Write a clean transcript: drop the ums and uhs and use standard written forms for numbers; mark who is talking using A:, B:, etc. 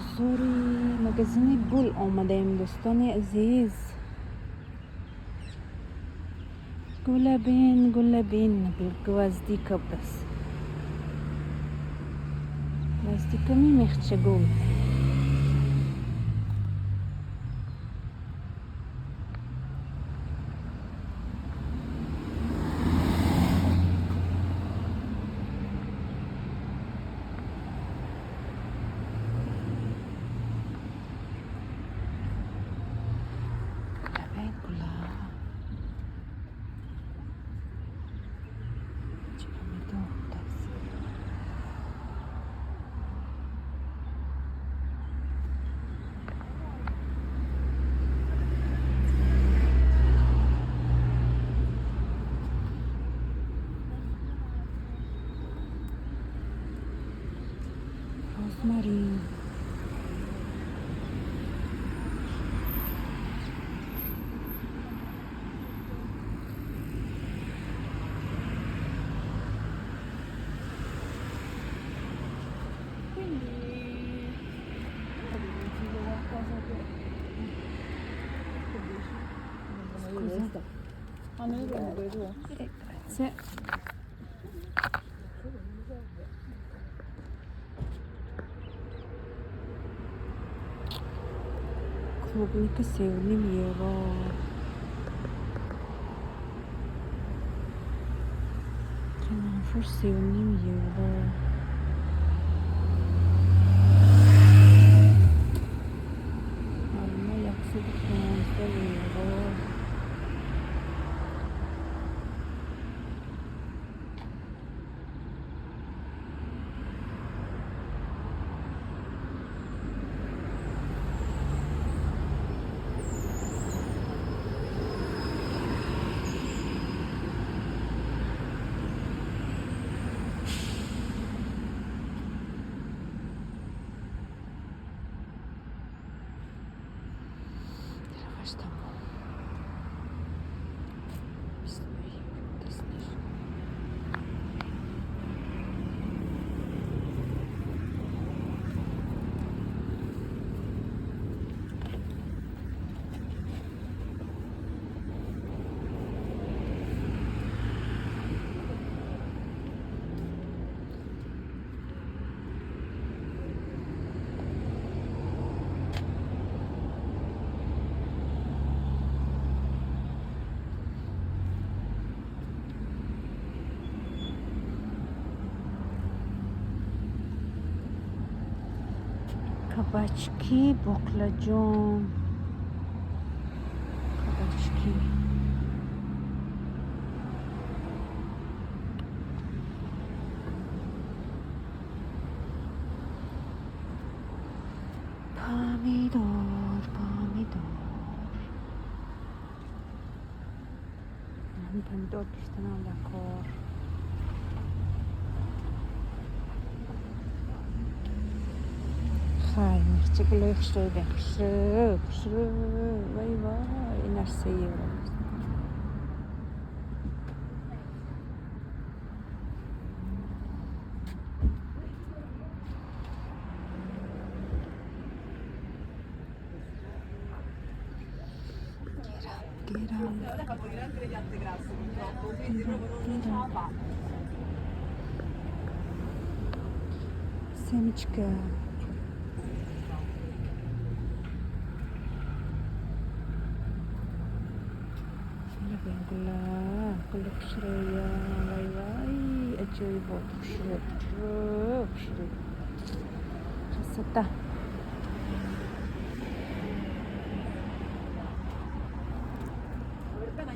A: Бозори магазини гул омадаем, дӯстони азиз. Гулабин, гулабин, гвоздика будааст. Гвоздика мемехча гул. Гулабин, гула. Чӣ помидор будааст. Розмарин.
B: Quindi consiglio qualcosa che. Che dici?
A: Scusa.
B: Ah, me ne prendo pure tu?
A: Grazie. Клубника 7,5 евро. Тринфур 7,5 евро. Алма 115 евро. Тарафаш тамом. 29 евро будааст. Кабачки, баклажан. Кабачки. Помидор, помидор. Помидор гирифтанам дар кор. Хай, мехча гулои хушрӯй бин. Хушрӯ, хушрӯ. Вай вай, инаш 3 евро. Гирам, гирам. Гирам. Семечка. Гула, гули хушрӯя. Вай вай, аҷоибот хушрӯ, хушрӯ, хушрӯ. Красота.